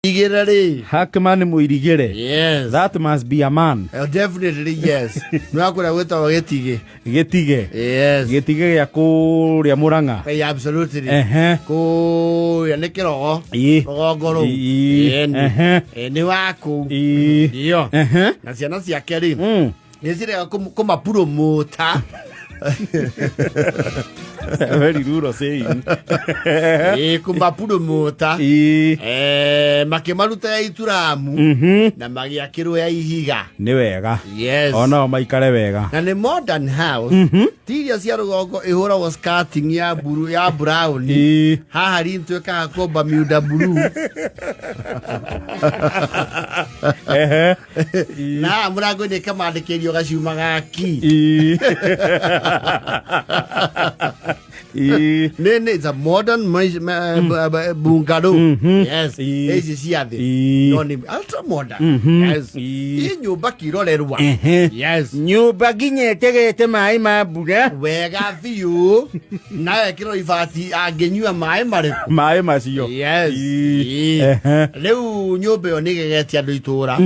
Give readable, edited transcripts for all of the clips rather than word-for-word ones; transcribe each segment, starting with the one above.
Mũirigĩre rĩ. Hackman Mũirigĩre. Yes. That must be a man. Definitely yes. Nĩ wakũrĩa gwĩtagwo gĩtigĩ. Gĩtige. Yes. Gĩtige gĩa kũrĩa Mũrang'a. Absolutely. Ehe. Kũrĩa nĩ kĩrogo. Ĩ. Rũgongo rũu. Ĩ. Ĩni. Ehe. Nĩ wa kũu. Ĩ. Ndio. Ehe. Na ciana ciake rĩ. Nĩ cirega kũmapuromota. Very rural saying. Ĩ, kũmapuromota. Ĩ. Makĩmaruta ya ituramu na magĩakĩrwo ya ihiga. Nĩ wega. Yes. Onao maikare wega. Na nĩ modern house. Ti iria cia rũgongo ĩhũragwo skirting ya buru ya brown. Ĩ. Haha rintu ĩkahakwo Bermuda blue. Ehe. Na haha mũrango-inĩ ĩkamandĩkĩrio gacuma gaki. Ĩ. Ĩ. Nĩ it's a modern bungalow. Yes. Ĩ. Ici cia thĩ. Ĩ. No nĩ ultra modern. Yes. Ĩ. Ĩ nyũmba kirorerwa. Ehe. Yes. Nyũmba nginya ĩtegete maĩ ma mbura. Wega biũ. Na ekĩrwo ibati angĩnyua maĩ marĩkũ. Maĩ macio. Yes. Ĩ. Ĩ. Ehe. Rĩu nyũmba ĩyo nĩ ĩgegetie andũ itũra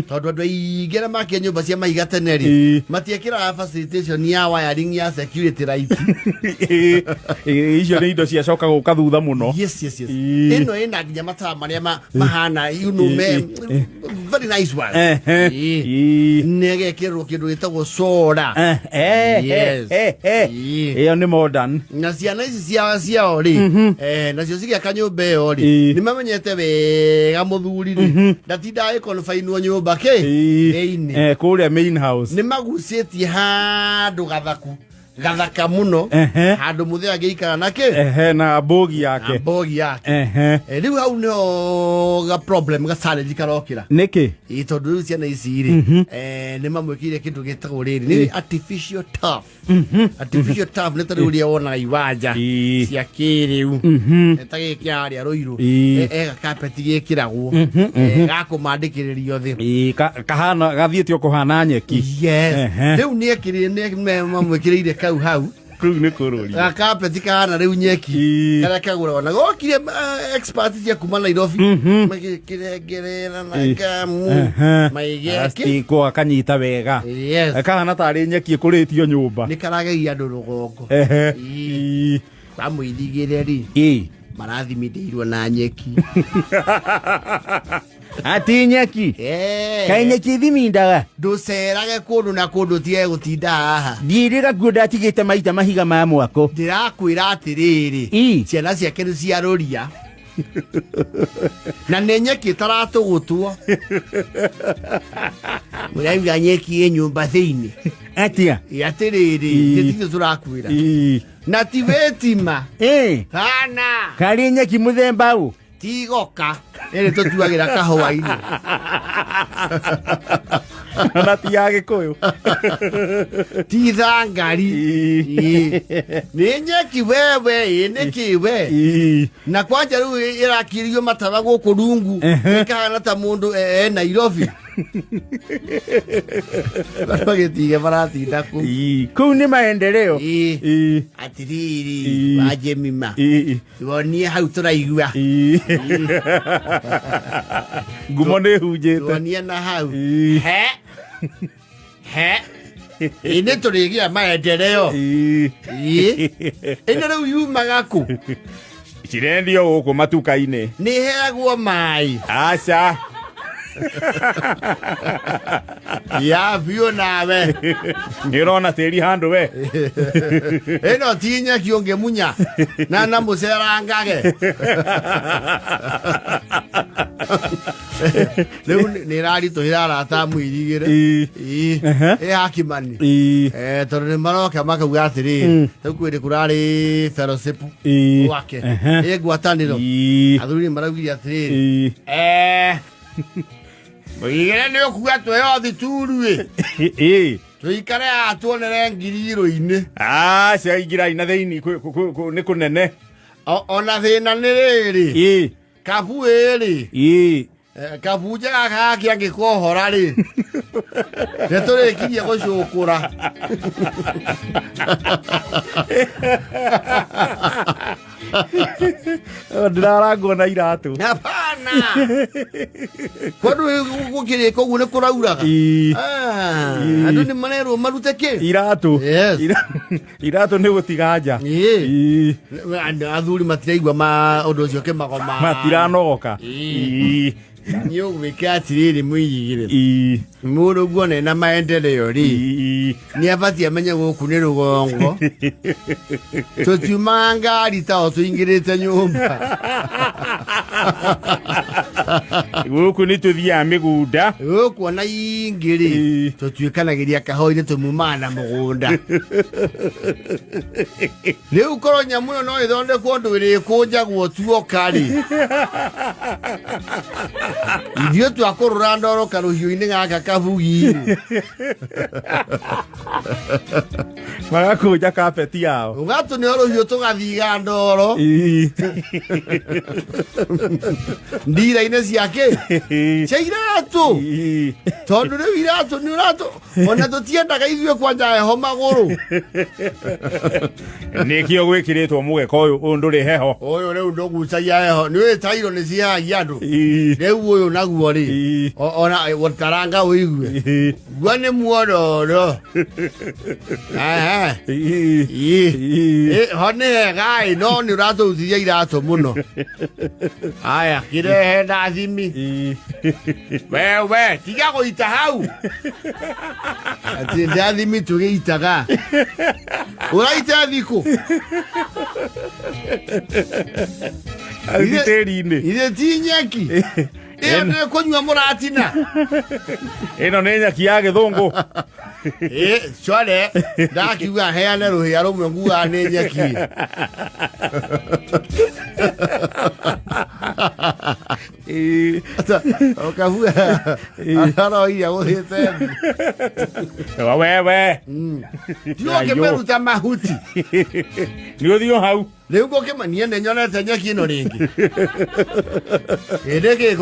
tondũ andũ aingĩ arĩa makia nyũmba cia mahiga tene rĩ Ĩ. matiekĩraga facilitation ya wiring ya security light. Ĩ. Ĩ, icio nĩ indo ciacoka gũka thutha mũno. Yes. Ĩ. Ĩno ĩna nginya matawa marĩa mahana you know, me, Ĩ. very nice one. Ehe. Ĩ. Ĩ. Nĩ ĩgekĩrwo kĩndũ gĩtagwo solar. Eh, eh, Yes. eh, eh. Ĩ. Ĩyo nĩ modern. Na ciana ici ciao rĩ, nacio cigĩaka nyũmba ĩyo rĩ, Ĩ. nĩ mamenyete wega mũthuri rĩ ndatindaga ĩkonbainwo nyũmba kĩ Ĩ. thĩinĩ. Kũrĩa main house. Nĩ magucĩtie handũ gathaku gathaka mũno Ehe. handũ mũthee angĩikara na kĩ Ehe, na mbogi na yake. mbogi yake. Ehe. Rĩu hau nĩho ga problem ga challenge karokĩra. Nĩkĩ? Ĩ, tondũ rĩu ciana ici rĩ, nĩ mamwĩkĩire kĩndũ gĩtagwo rĩrĩ nĩ artificial turf. Artificial turf nĩ ta rĩu ũrĩa wonaga iwanja Ĩ. cia kĩrĩu. Ta gĩkĩ harĩa Rũirũ. Ĩ. Ega carpet gĩkĩragwo gakũmandĩkĩrĩrio thĩ. Ĩ, kahana gathiĩte o kũhana nyeki. Yes. Ehe. Rĩu nĩ mamwĩkĩrĩire kau hau Kũu nĩ kũrũria. gakapeti kahana rĩu nyeki Ĩ. karĩa kagũragwo na gokire expert cia kuma Nairobi magĩkĩrengerera na Ĩ. ngamu Ehe. maigĩake. Astikwo akanyita wega. Yes. Kahana tarĩ nyeki ĩkũrĩtio nyũmba. Nĩ karagegia andũ rũgongo. Ehe. Ĩ. Ĩ. Bamũirigĩre rĩ Ĩ. marathimithĩirwo na nyeki. Ati nyeki. Eh. Kaĩ nyeki ithimindaga? Ndũcerage kũndũ na kũndũ tige gũtinda haha. Ndiĩrĩga kuo ndatigĩte maita mahiga ma mwako. Ndĩrakwĩra atĩrĩrĩ, Ĩ. ciana ciake nĩ ciarũria na nĩ nyeki ĩtaratũgũtwo. Mũrauga nyeki ĩ nyũmba thĩinĩ. Atia? Ĩ, atĩrĩrĩ, Ĩ. gĩtirĩ tũrakwĩra. Ĩ. Na ti wĩtima. Ĩ. Kana. Karĩ nyeki mũthemba ũ? Tigoka. Ĩrĩ tũtuagĩra kahũa-inĩ. Na ti ya Gĩkũyũ. Ti thangari. Ĩ. Ĩ. Nĩ nyeki wewe, ĩ nĩkĩ we? Ĩ. Na kwanja rĩu ĩrakĩrio matawa gũkũ rungu Ehe. ĩkahana ta mũndũ e Nairobi. Magĩtige maratinda kũu. Ĩ. Kũu nĩ maendeleo. Ĩ. Ĩ. Atĩrĩrĩ, Ĩ. wa Jemima. Ĩ. Tuonie hau tũraigua. Ĩ. Ngumo nĩ hunjĩte. Tuonie na hau. Ĩ. He. He. Ĩ nĩ tũrĩgĩa maendeleo. Ĩ. Ĩ. Ĩno rĩu yumaga kũ? Cirendio gũkũ matuka-inĩ. Nĩ ĩheagwo maĩ. Aca. Ya biũ nawe. Nĩ ũrona tĩri handũ we. Ĩno ti nyeki ũngĩmunya na mũcerangage. Rĩu nĩ ĩraritũhĩra arata a mũirigĩre. Ĩ. Ĩ. Ehe. Ĩ hakimani. Ĩ. Tondũ nĩ maroka makauga atĩrĩrĩ, rĩu kwĩrĩ kũrarĩ fellowship Ĩ. gwake. Ehe. Ĩ ngwatanĩro. Ĩ. Athuri nĩ maraugire atĩrĩrĩ, Ĩ. Mũigĩre nĩ ũkuga twĩyo thituru ĩ. Ĩ. Tũikare haha tuonere ngiri-irũ-inĩ. Aca ingĩrai na thĩinĩ nĩ kũnene. Ona thĩna nĩ rĩrĩ. Ĩ. Kabu ĩrĩ. Ĩ. Kabunja gaka gake angĩkohora rĩ, nĩ tũrĩkirie gũcũkũra. Ndĩrarangwo na iratũ. Hapana, kwandũ gũkĩrĩka ũguo nĩ kũrauraga. Ii. Ah, Ii. andũ nĩ marerwo marute kĩ Iratũ. Yes. Iratũ nĩ gũtiga nja. Ĩĩ. Ii. Andũ athuri matiraigua ma ũndũ ũcio kĩmagoma. Matiranogoka. Ii. Ii. Nĩ ũgwĩka atĩrĩrĩ, mũirigĩre Ii. mũndũ guona ena maendeleo rĩ, Ii. nĩ abatiĩ amenye gũkũ nĩ rũgongo, tũtiumaga ngari tao tũingĩrĩte nyũmba. Gũkũ nĩ tũthiaga mĩgũnda. Gũkũ ona ingĩ rĩ, Ii. tũtuĩkanagĩria kahũa-inĩ, tũmumaga na mũgũnda. Rĩu korwo nyamũ ĩyo no ĩthondekwo ũndũ ĩrĩkũnjagwo tuoka rĩ, ithuĩ twakũrũra ndoro karũhiũ-inĩ gaka kabugi rĩ. Magakũnja kapeti yao. Ũgatũneo rũhiũ tũgathiga ndoro Ii. ndira-inĩ ciake cia iratũ. Ii. Tondũ rĩu iratũ nĩ ũratũ ona tũtiendaga ithuĩ kwanja heho magũrũ. Nĩkĩo gwĩkĩrĩtwo mũgeka ũyũ, ũyũ ndũrĩ heho. Ũyũ rĩu ndũgucagia heho, nĩ ũĩ tairo nĩ cihehagia andũ. Ii. Rĩu ũyũ naguo rĩ, Ii. ona taranga ũigue. Ii. Guo nĩ muororo. Ehe. Ii. Ii. Ii. Ho nĩ hega ĩ, no nĩ ũratũrutithia iratũ mũno. Aya, kĩrehe ndathimi. Ii. Wewe tiga gũita hau atĩ ndathimi tũgĩitaga ũraita thikũ. Athi tĩri-inĩ. Ithe ti nyeki ĩyo nĩ kũnyua mũratina. Ĩno nĩ nyeki ya gĩthũngũ. Ĩ, core ndakiuga heane rũhĩa rũmwe ngugaga nĩ nyeki. Ii. Ũkabuga aroiria gũthiĩte thĩ. Wewe. Tiga ũkĩmĩruta mahuti. Nĩ ũthiĩ o hau. Rĩu ngũkĩmanie nĩ nyonete nyeki ĩno rĩngĩ ĩndĩ kĩ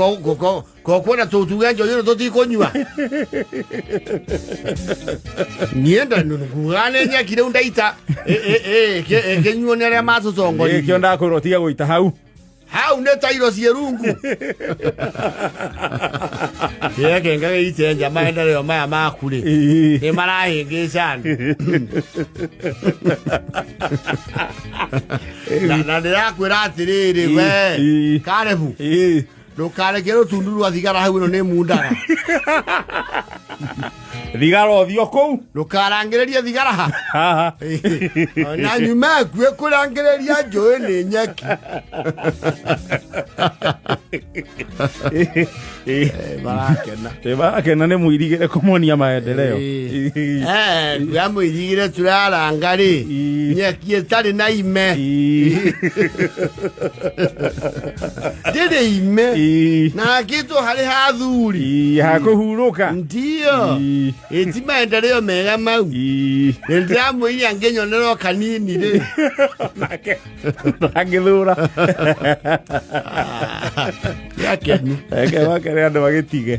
kokwenda tũtuge njohi ĩno tũtikũnyua. Niĩ ngugaga nĩ nyeki rĩu ndaita ĩkĩnyuo nĩ arĩa Nĩkĩo matũtongoririe. Ndakwĩrwo tiga gũita hau. Hau nĩ tairo ciĩ rungu kĩrĩa ngagĩite nja maendeleo maya maku rĩ, Ii. nĩ marahĩngĩca andũ na ndĩrakwĩra atĩrĩrĩ we. Ii. Karebu. Ii. Ndũkareke rũtundu rwa thigara hau, ĩno nĩ mundaga. Thigara ũthiĩ o kũu. Ndũkarangĩrĩrie thigara ha. Haha. Na nyuma ĩkue kũrangĩrĩria njũĩ nĩ nyeki. Ii. Marakena. Marakena nĩ mũirigĩre kũmonia maendeleo. Ii. Ii. Ndĩramũirigire tũraranga rĩ Ii. nyeki ĩtarĩ na ime. Ii. Ndĩrĩ ime. Ii. Na hakĩtwo harĩ hathuri. Ii, hakũhurũka. Ndio. Ii. Ĩti maendeleo mega mau. Ii. Nĩ ndĩramwĩria ngĩnyonera o kanini rĩ. Nake ndangĩthũra. Gĩakeni. Reke makere andũ magĩtige.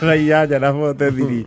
Thaa 8:43.